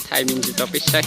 Thaij me ntsis rau peb saib.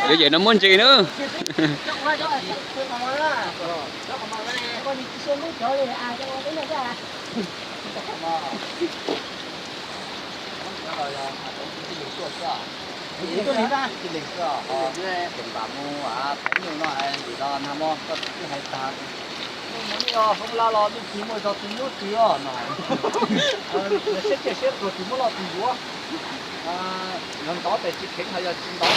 Yuav yawm no muaj ntses na. Mus li os, Hmoob Lab los nej tsis muaj zog tus nyuj twg os no. Siab ciaj siab tuag tsis muaj loj tsis yuav. Yog ntov tes tsis kheev, ho yog tsis ntov.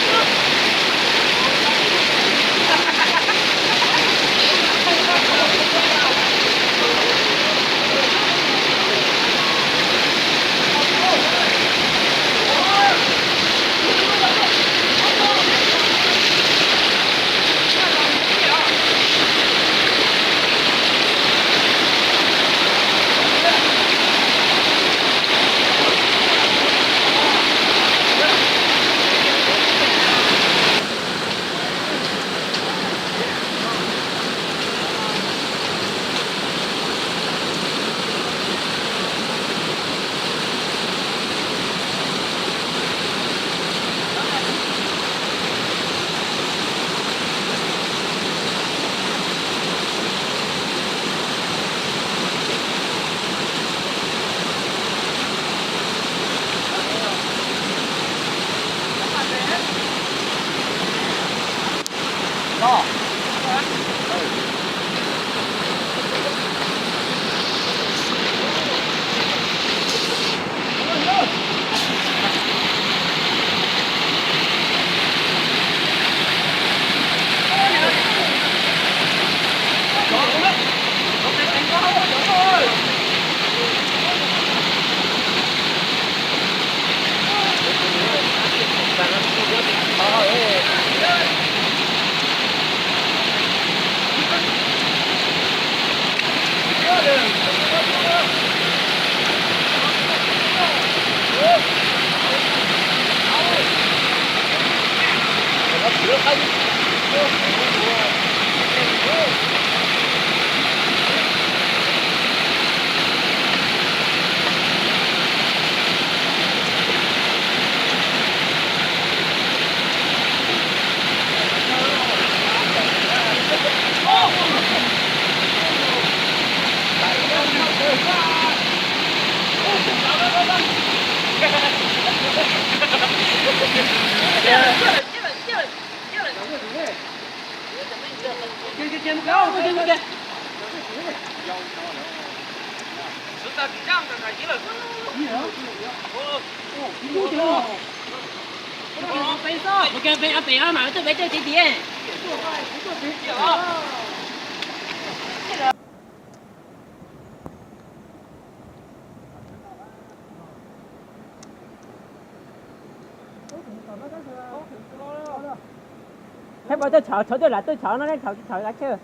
Thab pas tuaj tshauv, tshauv tuaj lam tuaj tshauv no, tshauv tshauv lav chaw.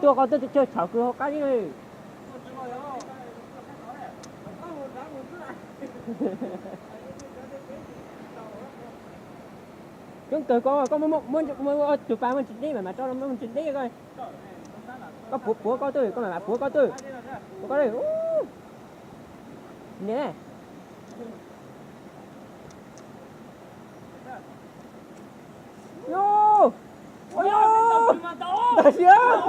Tuaj koj tuaj chaw tshauv kws hauv qab ib. Coob kawg koj, koj muab tus pas muaj tsis deb mas mas tso muaj tsis deb koj. Koj puav puav koj twj, koj mam puav koj twj. Puav koj twj. Niam. Yo. Ntag siab.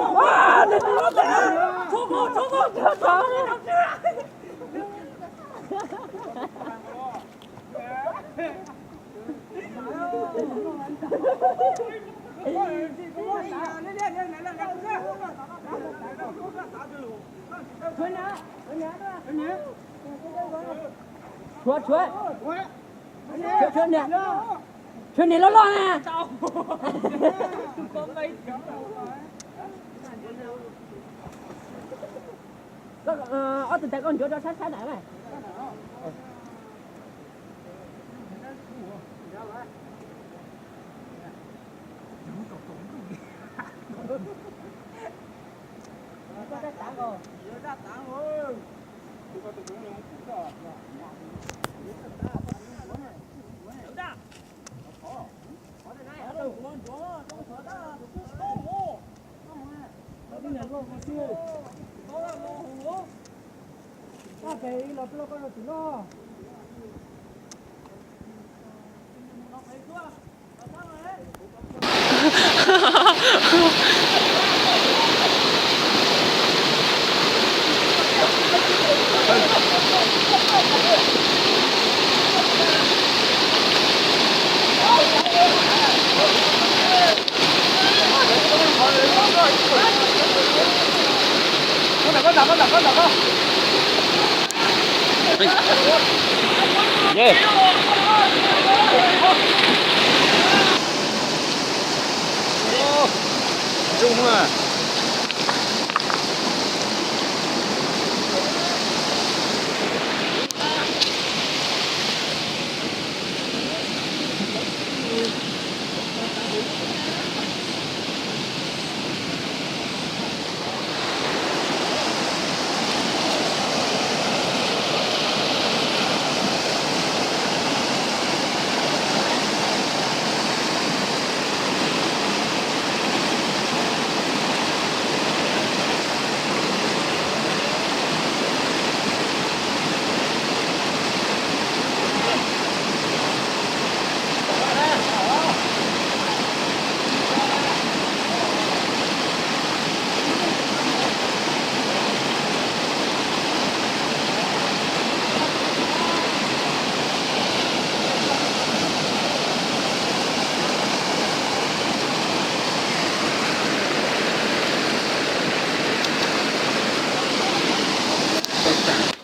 Tshuav, tshuav. Tshuav niam, tshuav niam loj loj na. Ob tug tais koj ntsuav rau sab sab nram na.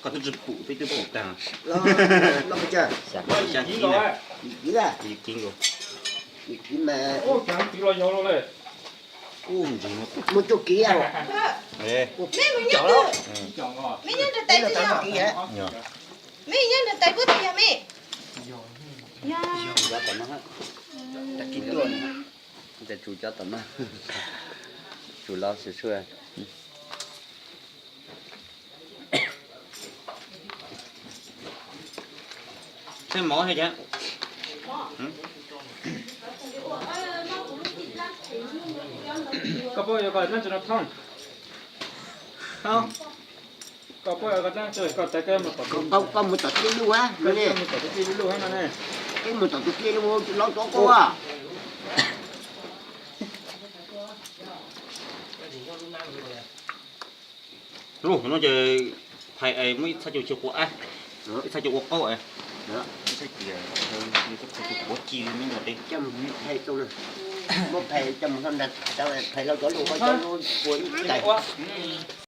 Koj twb tsis pum peb twb pum tag. Mus cuag kiv. Me nyob nrog tais puab twg yog me? Tsuv cov tom no, tsuv los sua sua. Seb mov thiab cas. Koj puas yuav kom dlaab tsi no thooj? Koj puas yuav kom dlaab tsi, koj tais koj mus tom, koj mus tom tij luj hab no ne. Koj mus tom tij luj hab no ne. Koj mus tom tij luj, los rov qab. Lub no ces phais muab ib txhab cua tsis quav ab, ib txhab cua ua qaub. Quav ci me nyuam teb. Muab phais coj mus nrag, phais los cov lus, cov lus ua ib tais.